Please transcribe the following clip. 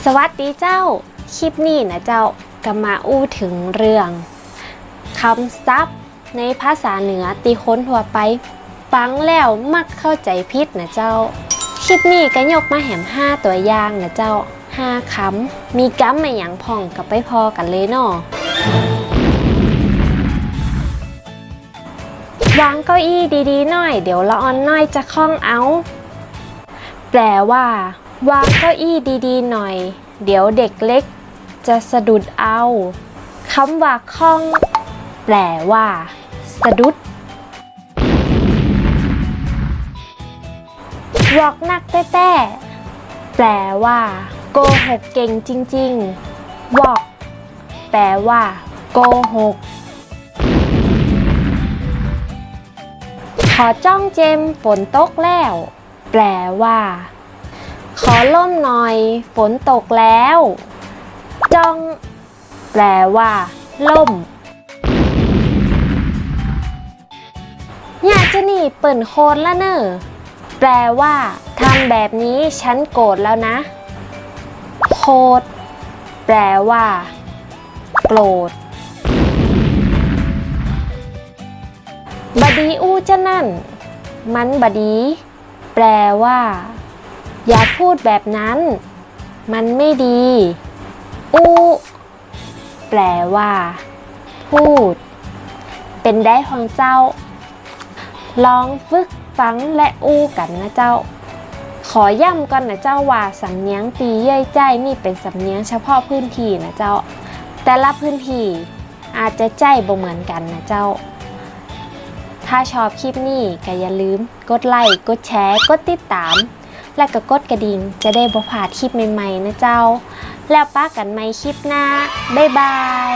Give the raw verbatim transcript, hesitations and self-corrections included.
สวัสดีเจ้า คลิปนี้นะเจ้า ก็มาอู้เถิงเรื่องกำศัพท์ในภาษาเหนือตี้คนทั่วไปฟังแล้วมักเข้าใจ๋ผิดนะเจ้า คลิปนี้ก็ยกมาแหมห้าตั๋วอย่างนะเจ้า ห้ากำ มีกำอะหยังพ่อง ก็ไปผ่อกั๋นเลยเนาะ วางเก้าอี้ดีๆ หน่อย เดี๋ยวละอ่อนน้อยจะค่องเอา แปลว่า วางเก้าอี้ดีๆ หน่อย เดี๋ยวเด็กเล็กจะสะดุดเอา กำว่าค่อง แปลว่า สะดุด วอกนักแต๊ๆ แปลว่า โกหกเก่งจริงๆ วอก แปลว่า โกหก ขอจ้องเจม ฝนตกแล้ว แปลว่า ขอล่มหน่อย ฝนตกแล้ว จ้อง แปลว่า ล่ม เยียะจานี่เปิ้นโขดละเน่อ แปลว่า ทำแบบนี้ฉันโกรธแล้วนะ โขด แปลว่า โกรธ บ่ดีอู้จานั่น มันบ่ดี แปลว่า อย่าพูดแบบนั้น มันไม่ดี อู้ แปลว่า พูด เป๋นใดพ่องเจ้า ลองฝึกฟังและอู้กั๋นนะเจ้า ขอย้ำก่อนนะเจ้าว่าสำเนียงตี้เย้ยใจ๊นี่เป๋นสำเนียงเฉพาะพื้นที่นะเจ้า แต่ละพื้นที่อาจจะใจ๊บ่เหมือนกั๋นนะเจ้า ถ้าชอบคลิปนี้ก็อย่าลืมกดไลก์ กดแชร์ กดติดตาม และก็กดกระดิ่ง จะได้บ่พลาดคลิปใหม่ๆ นะเจ้า แล้วปะกั๋นใหม่คลิปหน้า บ๊ายบาย